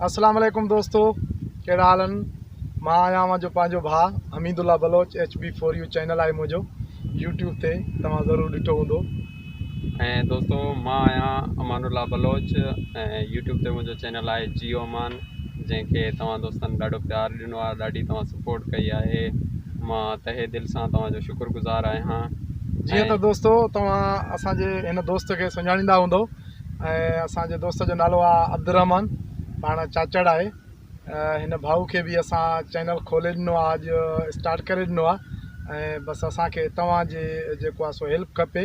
اسلام عليڪم دوستو ڪهڙا حال آهن مان آهيان اوهان جو پنهنجو ڀاء Hamid Ullah Baloch H B for you channel آهي منهنجو يوٽيوب تي توهان ضرور ڏٺو هوندو. ۽ دوستو مان آهيان امان الله بلوچ ۽ يوٽيوب تي منهنجو چينل آهي جيو امان جنهن کي توهان دوستن ڏاڍو پيار ڏنو آهي ڏاڍي توهان سپورٽ ڪئي آهي مان تهه دل سان توهان جو شڪر گذار آهيان. جيئن ته دوستو توهان اسان جي هن دوست کي سڃاڻيندا هوندو ۽ اسان جي دوست جو نالو آهي عبدالرحمان پاڻ چاچڙ آهي هن ڀائو کي به اسان چينل کولي ڏنو آهي اڄ اسٽارٽ ڪري ڏنو آهي ۽ بس اسان کي توهان جي جيڪو آهي سو هيلپ کپي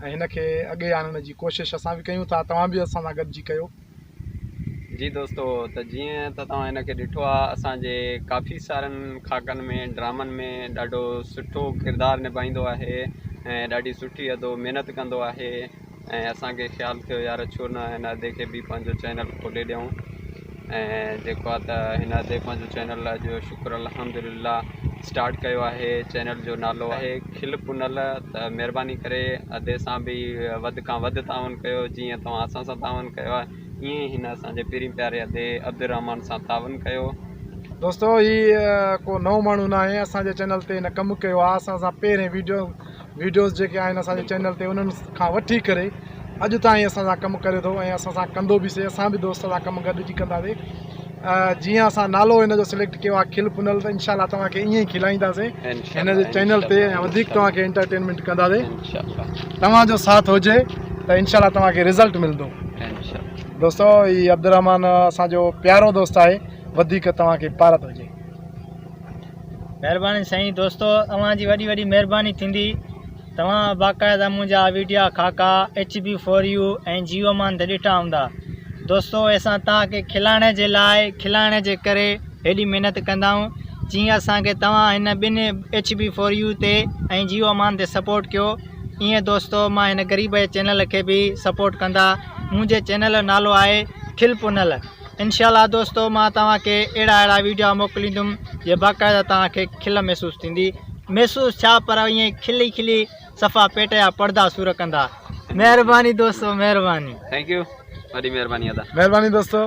۽ هن کي اڳي آڻڻ جي ڪوشش اسان به ڪيون ٿا توهان به اسان سان گڏجي ڪيو. جي دوستو ته جيئن ته توهان هن کي ڏٺو آهي اسان جي ڪافي سارن خاڪن ۾ ڊرامن ۾ ڏاڍو سٺو ڪردار نڀائيندو آهي ۽ ڏاڍي سٺي ادو محنت ڪندو آهي ۽ اسان کي خيال ٿيو يار ڇو نه هن ادي کي به پنهنجو چينل کولي ڏيون ۽ جيڪو آ ته هن ادي پنهنجو چينل اڄ شڪر الحمدلله اسٽارٽ ڪيو آهي چينل جو نالو آهي کل پنل ته مهرباني ڪري ادي سان به وڌ کان وڌ تعاون ڪيو جيئن توهان اسان سان تعاون ڪيو آهي ائين ئي هن اسان جي پرين پياري ادي عبدالرحمان سان تعاون ڪيو. دوستو هي ڪو نئون ماڻهو ناهي اسان جي چينل تي هن ڪم ڪيو آهي اسان سان پهرين ويڊيو ويڊيوز جيڪي آهن اسان جي چينل تي انهن کان وٺي ڪري اڄ تائين اسان سان ڪم ڪري ٿو ۽ اسان سان ڪندو به سي اسان به دوست سان ڪم گڏجي ڪنداسي جيئن اسان نالو هن جو سليڪٽ ڪيو آهي کل پنل ته انشاء الله توهان کي ائين ئي کلائينداسي هن جي چينل تي ۽ وڌيڪ توهان کي انٽرٽينمينٽ ڪنداسي توهان جو ساٿ هجي ته انشاء الله توهان کي رزلٽ ملندو دوستو هي عبدالرحمان اسان جو پيارو دوست آهي وڌيڪ توهان کي پارت هجي. مهرباني سائين دوستو اوهان جي وڏي وڏي مهرباني ٿيندي توهان باقاعده منهنجا ويڊيا خاڪا ايڇ بي فور يو ۽ جيو امان تي ڏٺا هوندا دوستو اسان توهان کي کلائڻ جي لاء کلائڻ جي ڪري هيڏي محنت ڪندا آهيون جيئن اسان کي توهان هن ٻن ايڇ بي فور يو تي ۽ جيو امان تي سپورٽ ڪيو ائين دوستو مان هن غريب جي چينل کي به سپورٽ ڪندا منهنجي چينل جو نالو آهي کل پنل انشاء الله دوستو مان توهان کي اهڙا اهڙا ويڊيا موڪليندم جي باقاعده توهان کي کل محسوس ٿيندي محسوس ڇا پر ائين کلي کلي صفا پيٽ جا پڙدا سور ڪندا مهرباني دوستو مهرباني. Thank you وڏي مهرباني ادا. مهرباني دوستو.